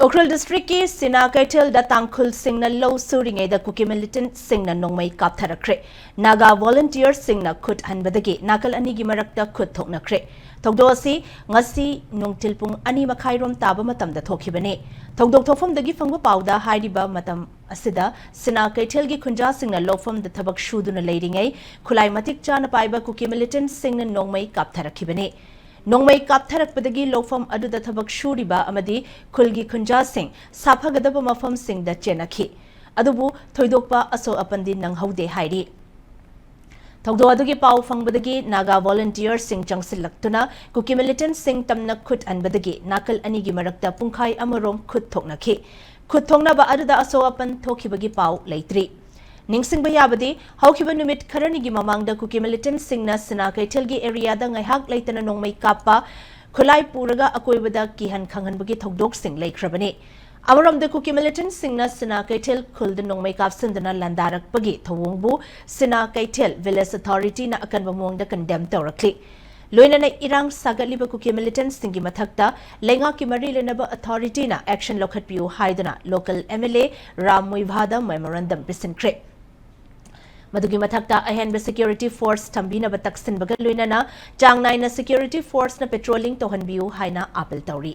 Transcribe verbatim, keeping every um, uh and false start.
ꯎꯈ꯭ꯔꯨꯜ ꯗꯤꯁꯇ꯭ꯔꯤꯛꯀꯤ ꯁꯤꯅꯥ ꯀꯩꯊꯦꯜꯗ ꯇꯥꯡꯈꯨꯜꯁꯤꯡꯅ ꯂꯧ ꯁꯨꯔꯤꯉꯩꯗ ꯀꯨꯀꯤ ꯃꯤꯂꯤꯇꯦꯟꯠꯁꯤꯡꯅ ꯅꯣꯡꯃꯩ ꯀꯥꯞꯊꯔꯛꯈ꯭ꯔꯦ꯫ ꯅꯥꯒꯥ ꯚꯣꯂꯨꯟꯇꯤꯌꯔꯁꯤꯡꯅ ꯈꯨꯠ ꯍꯟꯕꯗꯒꯤ ꯅꯥꯀꯜ ꯑꯅꯤꯒꯤ ꯃꯔꯛꯇ ꯈꯨꯠ ꯊꯣꯛꯅꯈ꯭ꯔꯦ꯫ ꯊꯧꯗꯣꯛ ꯑꯁꯤ ꯉꯁꯤ ꯅꯨꯡꯊꯤꯜ ꯄꯨꯡ ꯑꯅꯤ ꯃꯈꯥꯏꯔꯣꯝ ꯇꯥꯕ ꯃꯇꯝꯗ ꯊꯣꯛꯈꯤꯕꯅꯤ꯫ ꯊꯧꯗꯣꯛ ꯊꯣꯛꯐꯝꯗꯒꯤ ꯐꯪꯕ ꯄꯥꯎꯗ ꯍꯥꯏꯔꯤꯕ ꯃꯇꯝ ꯑꯁꯤꯗ ꯁꯤꯅꯥ ꯀꯩꯊꯦꯜꯒꯤ ꯈꯨꯟꯖꯥꯁꯤꯡꯅ ꯂꯧꯐꯝꯗ ꯊꯕꯛ ꯁꯨꯗꯨꯅ ꯂꯩꯔꯤꯉꯩ ꯈꯨꯠꯂꯥꯏ ꯃꯇꯤꯛ ꯆꯥꯅ ꯄꯥꯏꯕ ꯀꯨꯀꯤ ꯃꯤꯂꯤꯇꯦꯟꯠꯁꯤꯡꯅ ꯅꯣꯡꯃꯩ ꯀꯥꯞꯊꯔꯛꯈꯤꯕꯅꯤ꯫ ꯅꯣꯡꯃꯩ ꯀꯥꯞꯊꯔꯛꯄꯗꯒꯤ ꯂꯧꯐꯝ ꯑꯗꯨꯗ ꯊꯕꯛ ꯁꯨꯔꯤꯕ ꯑꯃꯗꯤ ꯈꯨꯜꯒꯤ ꯈꯨꯟꯖꯥꯁꯤꯡ ꯁꯥꯐꯒꯗꯕ ꯃꯐꯝꯁꯤꯡꯗ ꯆꯦꯟꯅꯈꯤ꯫ ꯑꯗꯨꯕꯨ ꯊꯣꯏꯗꯣꯛꯄ ꯑꯁꯣꯛ ꯑꯄꯟꯗꯤ ꯅꯪꯍꯧꯗꯦ ꯍꯥꯏꯔꯤ꯫ ꯊꯧꯗꯣꯛ ꯑꯗꯨꯒꯤ ꯄꯥꯎ ꯐꯪꯕꯗꯒꯤ ꯅꯥꯒꯥ ꯚꯣꯂꯨꯟꯇꯤꯌꯔꯁꯤꯡ ꯆꯪꯁꯤꯜꯂꯛꯇꯨꯅ ꯀꯨꯀꯤ ꯃꯤꯂꯤꯇꯦꯟꯠꯁꯤꯡ ꯇꯝꯅ ꯈꯨꯠ ꯍꯟꯕꯗꯒꯤ ꯅꯥꯀꯜ ꯑꯅꯤꯒꯤ ꯃꯔꯛꯇ ꯄꯨꯡꯈꯥꯏ ꯑꯃꯔꯣꯝ ꯈꯨꯠ ꯊꯣꯛꯅꯈꯤ꯫ ꯈꯨꯠ ꯊꯣꯛꯅꯕ ꯑꯗꯨꯗ ꯑꯁꯣꯛ ꯑꯄꯟ ꯊꯣꯛꯈꯤꯕꯒꯤ ꯄꯥꯎ ꯂꯩꯇ꯭ꯔꯤ꯫ ꯅꯤꯡꯁꯤꯡꯕ ꯌꯥꯕꯗꯤ, ꯍꯧꯈꯤꯕ ꯅꯨꯃꯤꯠ ꯈꯔꯅꯤꯒꯤ ꯃꯃꯥꯡꯗ ꯀꯨꯀꯤ ꯃꯤꯂꯤꯇꯦꯟꯠꯁꯤꯡꯅ ꯁꯤꯅꯥ ꯀꯩꯊꯦꯜꯒꯤ ꯑꯦꯔꯤꯌꯥꯗ ꯉꯥꯏꯍꯥꯛ ꯂꯩꯇꯅ ꯅꯣꯡꯃꯩ ꯀꯥꯞꯄ, ꯈꯨꯠꯂꯥꯏ ꯄꯨꯔꯒ ꯑꯀꯣꯏꯕꯗ ꯀꯤꯍꯟ ꯈꯪꯍꯟꯕꯒꯤ ꯊꯧꯗꯣꯛꯁꯤꯡ ꯂꯩꯈ꯭ꯔꯕꯅꯤ꯫ ꯑꯃꯔꯣꯝꯗ, ꯀꯨꯀꯤ ꯃꯤꯂꯤꯇꯦꯟꯠꯁꯤꯡꯅ ꯁꯤꯅꯥ ꯀꯩꯊꯦꯜ ꯈꯨꯜꯗ ꯅꯣꯡꯃꯩ ꯀꯥꯞꯁꯤꯟꯗꯨꯅ ꯂꯥꯟꯗꯥꯔꯛꯄꯒꯤ ꯊꯧꯑꯣꯡꯕꯨ ꯁꯤꯅꯥ ꯀꯩꯊꯦꯜ ꯚꯤꯂꯦꯖ ꯑꯣꯊꯣꯔꯤꯇꯤꯅ ꯑꯀꯟꯕ ꯃꯑꯣꯡꯗ ꯀꯟꯗꯦꯝ ꯇꯧꯔꯛꯂꯤ꯫ ꯂꯣꯏꯅꯅ ꯏꯔꯥꯡ ꯁꯥꯒꯠꯂꯤꯕ ꯀꯨꯀꯤ ꯃꯤꯂꯤꯇꯦꯟꯠꯁꯤꯡꯒꯤ ꯃꯊꯛꯇ ꯂꯩꯉꯥꯛꯀꯤ ꯃꯔꯤ ꯂꯩꯅꯕ ꯑꯣꯊꯣꯔꯤꯇꯤꯅ ꯑꯦꯛꯁꯟ ꯂꯧꯈꯠꯄꯤꯌꯨ ꯍꯥꯏꯗꯨꯅ local M L A Ram ꯃꯨꯏꯚꯥꯗ ꯃꯦꯃꯣꯔꯦꯟꯗꯝ ꯄꯤꯁꯤꯟꯈ꯭ꯔꯦ꯫ ꯃꯗꯨꯒꯤ ꯃꯊꯛꯇ ꯑꯍꯦꯟꯕ ꯁꯦꯀ꯭ꯌꯨꯔꯤꯇꯤ ꯐꯣꯔꯁ ꯊꯝꯕꯤꯅꯕ ꯇꯛꯁꯤꯟꯕꯒ ꯂꯣꯏꯅꯅ ꯆꯥꯡ ꯅꯥꯏꯅ ꯁꯦꯀ꯭ꯌꯨꯔꯤꯇꯤ ꯐꯣꯔꯁꯅ ꯄꯦꯇ꯭ꯔꯣꯂꯤꯡ ꯇꯧꯍꯟꯕꯤꯌꯨ ꯍꯥꯏꯅ ꯑꯥꯄꯤꯜ ꯇꯧꯔꯤ꯫